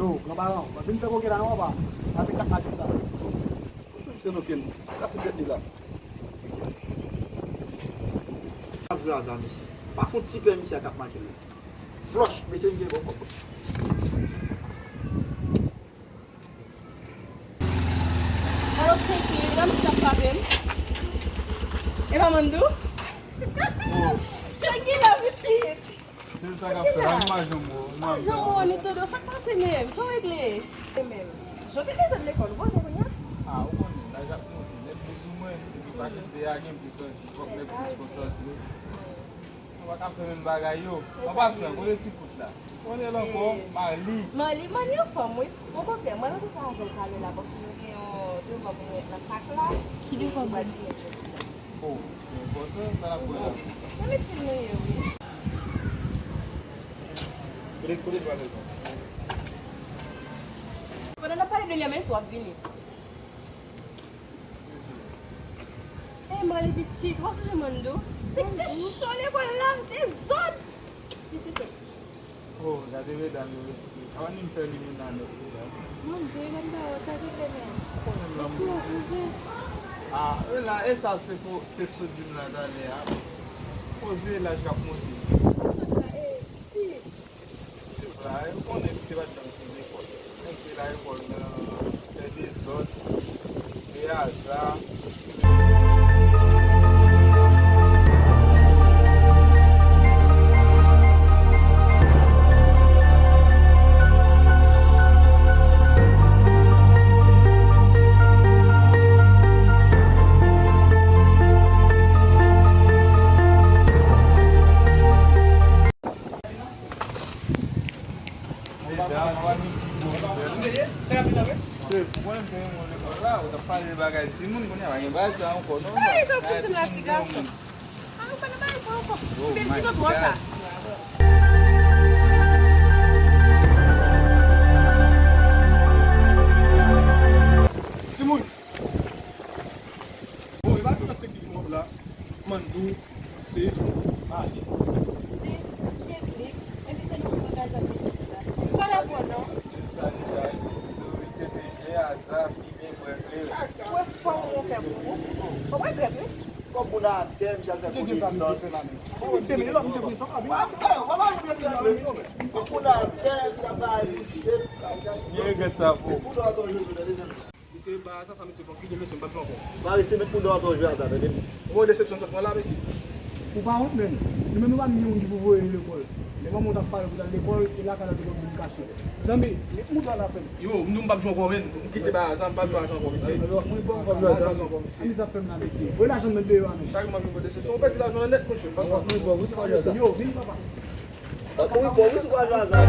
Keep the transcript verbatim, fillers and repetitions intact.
Yo, gran paran, mwen vin fè koke la non, papa. Avèk kat mache sa. Misye no ken. Kase tèt li la. Ap jwe aza, mesye. Pa fout ti pè misye ak ap make l. Flòch, mesye, m gen bon kòb. Alo, Keke, Ramsey ap frape m. E pa Mandou? Keke la, pitit. Se sa k ap fè la, m pa janm wè w, m pa janm wè w, nou tande w, sa k pase menm? Sa w regle? E menm, jan w te dezòd lekòl, ou poze kounye a? A, ou konnen, laj ap monte, nèg plis ou mwen, epi pakèt de a gen plis anvi, fòk nèg plis konsantre. Nou pa ka fè menm bagay yo. An pasan, kote ti kout la? Konnen l ankò, Mali. Mali, Mali anfòm, wi. Okontrè, mwen renmen fè avè l talè la, paske nou gen yon devan pou nou met nan pak la. Ki devan pou nou? Oh, se enpòtan, sa n ap wè la. Nan mitin nou ye, wi. Kote, kote pale la? Pandan n ap pale de li an menm tan w ap vini. Ey, Mali pitit, w ap sonje Mandou? Se ki te cho lekòl la, dezòd! Pitit. Oh, gade medam yo mesye. Avan ni m fè limena nèt medam. Mon Dieu, medam ba yo, sa te fè menm. Ou konnen m lanmou. Èske w poze? Ah, e la, e sa se pou, se sou di m la talè a. Poze laj k ap monte. Antouka, e, Steve. Se vre, ou konnen misye pa t janm fin lekòl. Nèg te lakòl nan fè dezòd, fè aza. Se mwen menm, ou t ap pale de bagay timoun, kounye a pa gen bagay sa ankò non. Bagay sa w fin di m la, ti gason. Ah, ou pa nan bagay sa ankò. Bèl ti twò ta. Timoun. Bon, e pa tou nan se ki wòb la. Mandou, se Mali. Se, se klik. Epi se nou ki bagay sa ki la. M pa dakò non. Sa deja, se, se, se jè aza. Ou wè fò ou fè pou ou. Ou wè grèt wi. Kòm moun atè, misye al fè konesans. Misye menm la, misye pran sòk la, vin. Kòm moun atè, misye al fè konesans. Gen regrèt sa pou ou. Misye ba sa, sa misye fè, kite mesye, m p ap jwe ankò. Ba mesye, met pou dò atò jwe aza, tande m. Bon, desepsyon sot mwen la, mesye. Ou pa wont menm. Nou menm nou pa menm moun ki pou voye nou lekòl. Lè manman w t ap pare pou w t al lekòl, e lakay la te konn vin kache. Zanmi, mouda la fè m. Yo, m di w m p ap jwe ankò, men. M kite bagay sa, m p ap jwe ankò, mesye. Alò, mwen bon kòb la, zanmi. Ann sa fè m la, mesye. Voye lajan nan deyò a, mesye. Chak jou m ap jwe pou desepsyon. Ou pèdi lajan nèt, mesye. Mwen bon, ou se pa jwe sa. Yo, vini, papa. Ou bon, ou se pa jwe sa.